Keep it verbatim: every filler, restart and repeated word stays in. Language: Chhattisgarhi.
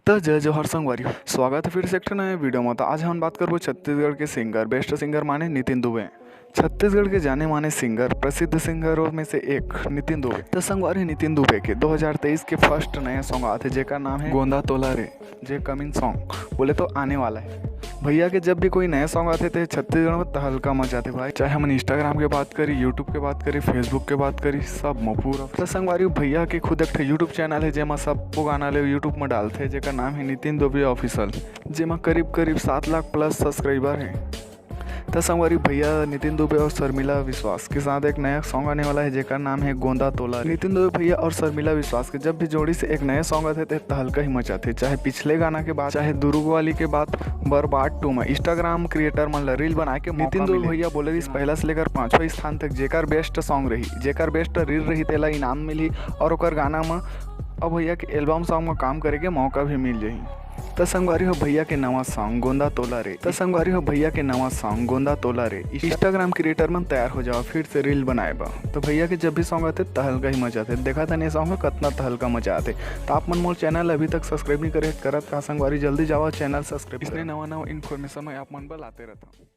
त जय जोहार संगवारी हो, स्वागत है फिर से एक ठो नए वीडियो में। तो आज हम बात करबो छत्तीसगढ़ के सिंगर, बेस्ट सिंगर माने नितिन दुबे। छत्तीसगढ़ के जाने माने सिंगर, प्रसिद्ध सिंगरों में से एक नितिन दुबे। तो संगवारी नितिन दुबे के दो हज़ार तेईस के फर्स्ट नया सॉन्ग आथे, जेकर नाम है गोंदा तोला रे, जे कमिंग सॉन्ग बोले तो आने वाला है। भैया के जब भी कोई नया सॉन्ग आथे तो छत्तीसगढ़ में तहलका मचाथे भाई। चाहे हमन Instagram के बात करी, YouTube के बात करी, Facebook के बात करी, सब में पूरा। तो संगवारी भैया के खुद एक ठो YouTube चैनल है, जेमा सबो गाना ले YouTube में डालथे, जेकर नाम है नितिन दुबे ऑफिशियल, जेमा करीब करीब सात लाख प्लस सब्सक्राइबर हैं। त संगवारी भैया नितिन दुबे और शर्मिला विश्वास के साथ एक नया सॉन्ग आने वाला है, जेकर नाम है गोंदा तोला। नितिन दुबे भैया और शर्मिला विश्वास के जब भी जोड़ी से एक नया सॉन्ग आथे, ते तहलका ही मचाथे। चाहे पिछले गाना के बात, चाहे दुरुग वाली के बात, बरबाद टू में Instagram क्रिएटर मन ला रील बनाए के नितिन दुबे भैया बोले रहिस, पहला से लेकर पांचवा स्थान तक जेकर बेस्ट सॉन्ग रही, जेकर बेस्ट रील रही, तेला इनाम मिली और ओकर गाना में अब भैया के एल्बम सॉन्ग में काम करे के मौका भी मिल जाही। त संगवारी हो भैया के नवा सॉन्ग गोंदा तोला रे, त संगवारी हो भैया के नवा सॉन्ग गोंदा तोला रे। Instagram क्रिएटर मन तैयार हो जाओ फिर से रील बनाए बा। तो भैया के जब भी सॉन्ग आथे तहलका ही मचाथे। देखा था नए सॉन्ग में कितना तहलका मचाथे। तो आप मन मोर चैनल अभी तक सब्सक्राइब नहीं करे करत का संगवारी, जल्दी जाओ चैनल सब्सक्राइब। इसने नवा नवा इन्फॉर्मेशन मैं आप मन बर लाते रहता हूँ।